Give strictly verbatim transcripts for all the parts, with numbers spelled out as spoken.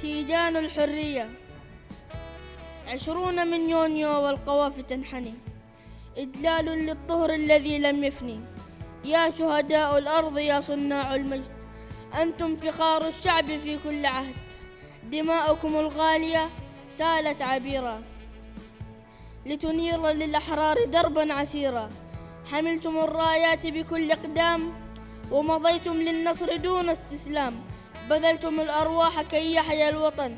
تيجان الحرية، عشرون من يونيو والقوافي تنحني، إدلال للطهر الذي لم يفني. يا شهداء الأرض، يا صناع المجد، أنتم فخار الشعب في كل عهد، دماؤكم الغالية سالت عبيرا. لتنير للأحرار دربا عسيرا. حملتم الرايات بكل إقدام، ومضيتم للنصر دون استسلام. بذلتم الأرواح كي يحيا الوطن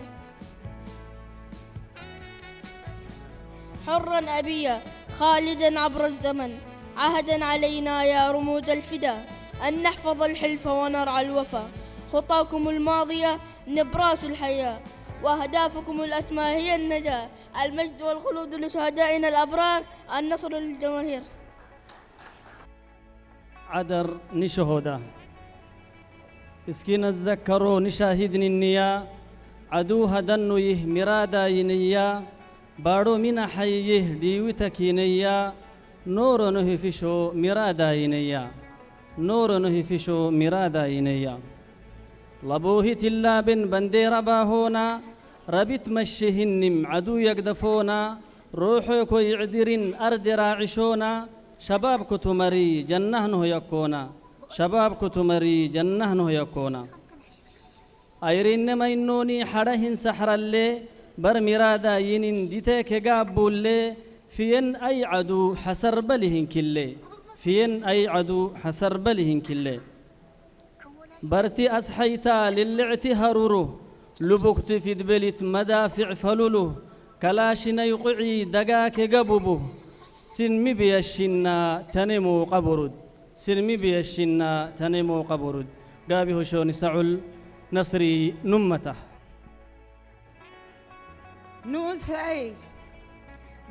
حرا أبيا، خالدا عبر الزمن. عهدا علينا يا رموز الفدا أن نحفظ الحلف ونرعى الوفا. خطاكم الماضية نبراس الحياة، وأهدافكم الأسمى هي النجاة. المجد والخلود لشهدائنا الأبرار، النصر للجماهير. ዐደር ንሸሆዳ። እስኪ ነዘከሮ ንሻሂድ ንንያ፣ ዐዱ ሀደኑ ይህ ሚራዳ ይንያ፣ ባዶ ሚና ሐይይህ ዲዊ ተኪነያ፣ ኖሮ ንህፍሾ ሚራዳ ይንያ፣ ኖሮ ንህፍሾ ሚራዳ ይንያ። ለቦሂት ይላብን በንዴራ ባሆና፣ ረቢት መሽህንም ዐዱ የግደፎና፣ ሮሖኮ ይዕድሪን አርድ ራዕሾና፣ ሸባብ ክቱ መሪ ጀናህ ኖህየኮና፣ ሸባብ ክቱ መሪ ጀናህ ኖህየኮና። አይሪነ መይኖኒ ሐረ ሂን ሰሕረሌ፣ በር ሚራዳ ይኒን ዲቴ ከጋቡሌ፣ ፍየን አይ ዐዱ ሐሰር በል ይህንኪሌ፣ ፍየን አይ ዐዱ ሐሰር በል ይህንኪሌ። በርቲ አስሐይታ ልልዕቲ ሀሩሩ፣ ልቡክቲ ፊድበሊት መዳፊዕ ፈሉሉ፣ ከላሽነይ ቁዒ ደጋኬ ገቡቡ፣ ስንሚ ብየሽና ተኔሞ ቀቡሩድ፣ ስንሚ ብየሽና ተኔሞ ቀቡሩድ። ጋቢ ሆሾ ንሰዑል ነስሪ ኑመታ። ንኡሰይ፣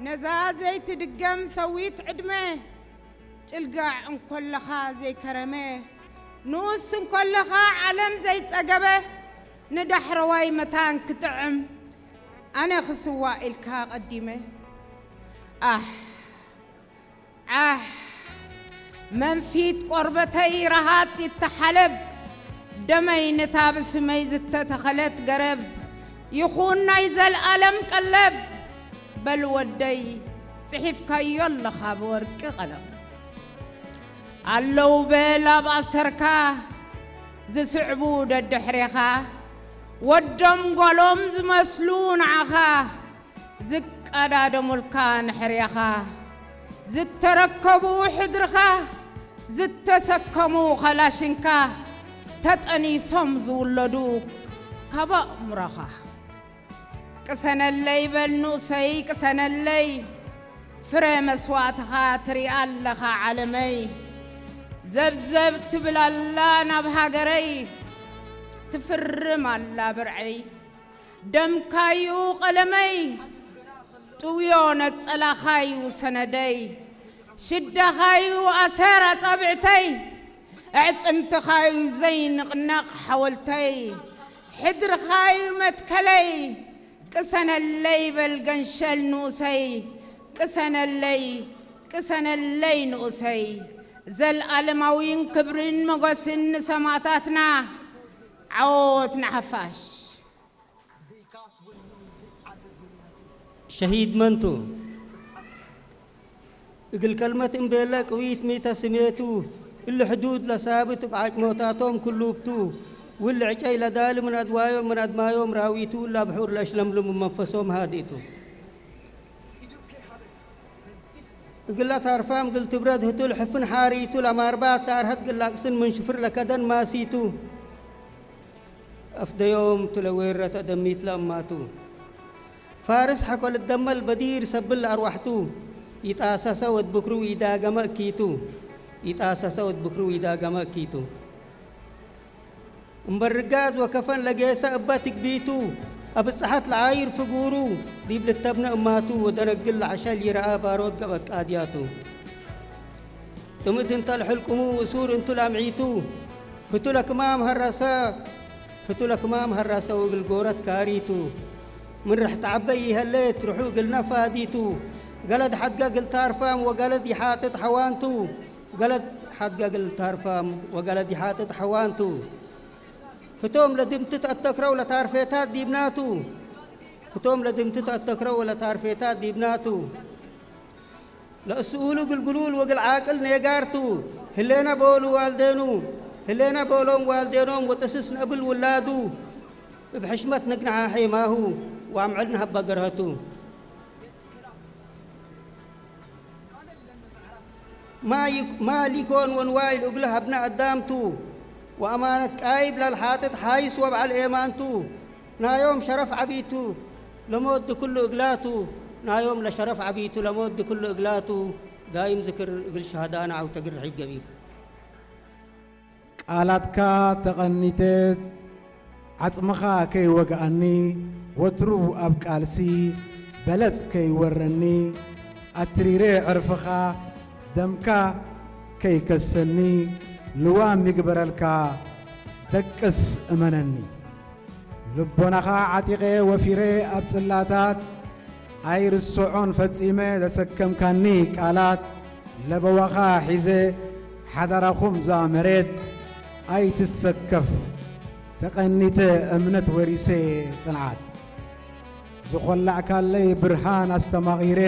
ነዛ ዘይትድገም ሰዊት ዕድመ፣ ጭልጋዕ እንኮለኻ ዘይከረመ፣ ንኡስ እንኮለኻ ዓለም ዘይጸገበ፣ ንዳሕረዋይ መታን ክጥዕም፣ ኣነ ክስዋእ ኢልካ ቀዲመ። ኣሕ! ዓሕ! መንፊት ቆርበተይ ረሃጥ ይተሓለብ፣ ደመይ ንታብ ስመይ ዝተተኸለት ገረብ፣ ይኹን ናይ ዘልኣለም ቀለብ። በል ወደይ፣ ጽሒፍካዮ ኣለኻ ብወርቂ ቀለም። ኣለዉ በል ኣብ ኣሰርካ፣ ዝስዕቡ ደድሕሬኻ፣ ወዶም ጓሎም ዝመስሉ ንዓኻ፣ ዝቀዳደሙልካ ንሕርየኻ፣ ዝተረከቡ ሕድርኻ፣ ዝተሰከሙ ከላሽንካ፣ ተጠኒሶም ዝውለዱ ካብ ኣእምሮኻ። ቅሰነለይ በል ንኡሰይ ቅሰነለይ፣ ፍረ መስዋእትኻ ትሪኣ ኣለኻ ዓለመይ። ዘብዘብ ትብል ኣላ ናብ ሃገረይ፣ ትፍርም ኣላ ብርዐይ። ደምካዩ ቀለመይ፣ ጥውዮ ነጸላኻዩ ሰነደይ፣ ሽዳኻዩ ኣሰር ኣጻብዕተይ፣ ኣዕጽምትኻዩ ዘይንቕነቕ ሓወልተይ፣ ሕድርኻዩ መትከለይ። ቅሰነለይ በል ገንሸል ንኡሰይ፣ ቅሰነለይ፣ ቅሰነለይ ንኡሰይ። ዘልኣለማዊን ክብርን ሞገስን ንሰማእታትና። ዓወት ንሓፋሽ። ሸሂድ መን ቱ? እግል ከልመት እምቤለ ቅዊት ሚ ተስሜቱ? እሊ ሕዱድ ለሳብት እብ ዓጭሞታቶም ክሉብ ቱ። ወእሊ ዕጨይ ለዳሊ ምን አድዋዮም ምን አድማዮም ራዊ ቱ። እሊ አብሑር ለአሽለምልም ምን መንፈሶም ሃዲ ቱ። እግለ ታርፋም እግል ትብረድ ህቱ ለሕፍን ሓሪ ቱ። ለማርባት ታርሀት እግል ለአቅስን ምን ሽፍር ለከደን ማሲ ቱ። አፍደዮም ቱ ለዌረተ ደሚት ለእማቱ። ፋርስ ሐቆ ልትደመል በዲር ሰብል ለአርዋሕቱ። ኢጣሰሰ ወድ ብክሩ ኢዳገመ እኪቱ። ኢጣሰሰ ወድ ብክሩ ኢዳገመ እኪቱ። እምበል ርጋዝ ወከፈን ለጌሰ እበ ትግቢቱ። አብጽሐት ለዓይር ፍጉሩ። ዲብ ልተብነ እማቱ ወደነግል ለዐሸል ይረአ ባሮት ገብአ ቃድያቱ። ጥምድ እንተ ለሕልቁሙ እሱር እንቱ ለአምዒቱ። ህቱ ለክማም ሀረሰ፣ ህቱ ለክማም ሀረሰ ወእግል ጎረት ካሪቱ። ምን ርሕት ዐበ ኢሀሌት ርሑ እግልነ ፋዲቱ። ገለድ ሐድገ እግል ታርፋም ወገለድ ይሓጥጥ ሐዋንቱ። ገለድ ሐድገ እግል ታርፋም ወገለድ ይሓጥጥ ሐዋንቱ። ህቶም ለድምትት አተክረው ለታርፌታት ዲብናቱ። ህቶም ለድምትት አተክረው ወለታርፌታት ዲብናቱ። ለእስኡሉ እግል ግሉል ወእግል ዓቅል ኔጋርቱ። ህሌነ ቦሉ ዋልዴኑ። ህሌነ ቦሎም ዋልዴኖም ወጥስስ ነብል ውላዱ። እብ ሕሽመት ንግንሓ ሔማሁ ወአምዕል ነሀባ ገርሀቱ። ማ ይክ-፣ ማል ኢኮን ወንዋይ ለእግለ ሀብነ አዳም ቱ፣ ወአማነት ቃይብ ለልሓጥጥ ሓይስ ወበዐል ኤማን ቱ። ናዮም ሸረፍ ዐቢ ቱ ለሞት ድክሉ እግላ ቱ፣ ናዮም ለሸረፍ ዐቢ ቱ ለሞት ድክሉ እግላ ቱ። ዳይም ዝክር እግል ሸሃዳነ ዐውተ ግርሒት ገቢር። ቃላትካ ተቀኒተ፣ ዐጽምኻ ከይወግአኒ፣ ወትሩ አብ ቃልሲ በለጽ ከይወረኒ፣ አትሪሬ ዕርፍኻ ደምካ ከይከሰኒ፣ ልዋም ይግበረልካ ደቅስ እመነኒ። ልቦናኻ ዐጢቄ ወፊሬ አብ ጽላታት፣ ኣይርስዖን ፈጺመ ዘሰከምካኒ ቃላት፣ ለበዋኻ ሒዘ ሓዳራኹም ዛመሬት፣ ኣይትሰከፍ ተቀኒተ እምነት ወሪሴ ጽንዓት። ዝኾላዕካለይ ብርሃን አስተማቒሬ፣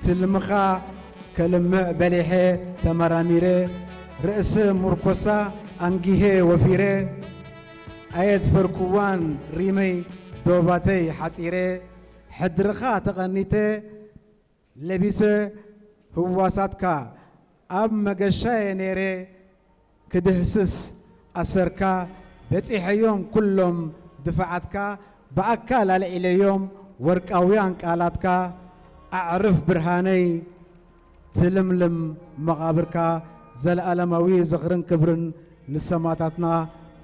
ትልምኻ ከልምዕ በሊሐ ተመራሚሬ፣ ርእሰ ሙርኮሳ አንጊሄ ወፊሬ፣ አየት ፈርኩዋን ሪመይ ዶባተይ ሐጺሬ፣ ሕድርኻ ተቀኒተ ለቢሰ ህዋሳትካ አብ መገሻዬ ኔሬ ክድህስስ አሰርካ፣ በጺሐዮም ኩሎም ድፋዓትካ፣ በአካል አልዒለዮም ወርቃውያን ቃላትካ፣ አዕርፍ ብርሃነይ ትልምልም መቃብርካ። ዘለዓለማዊ ዝኽርን ክብርን ንሰማታትና።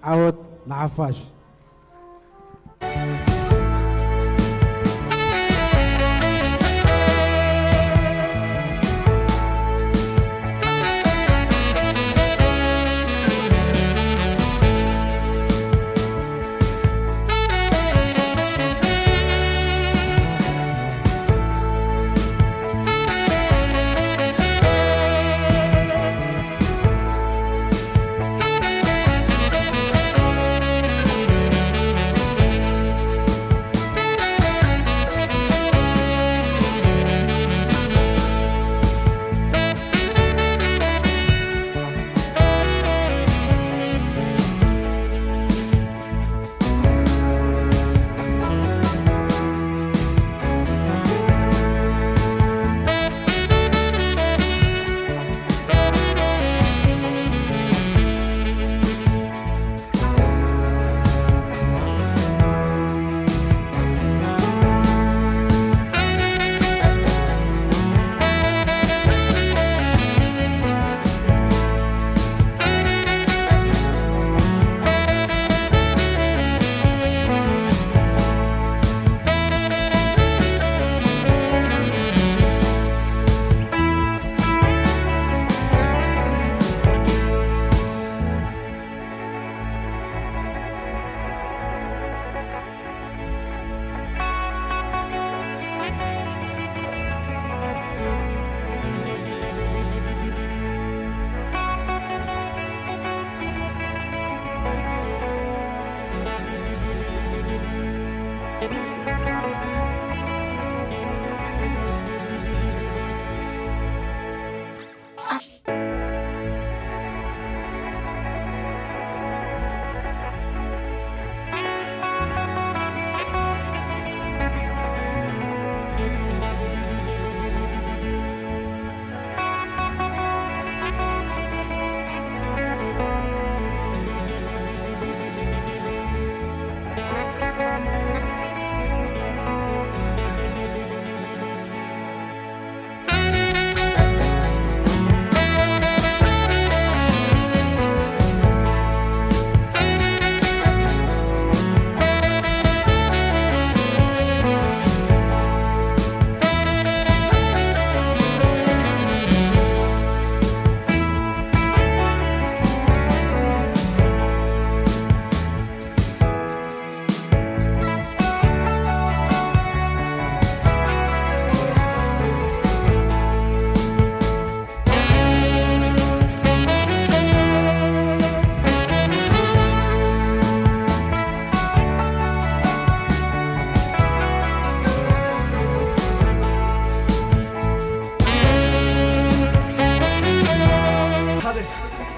ዓወት ንሓፋሽ።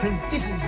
ፈንቲስ እንዴ።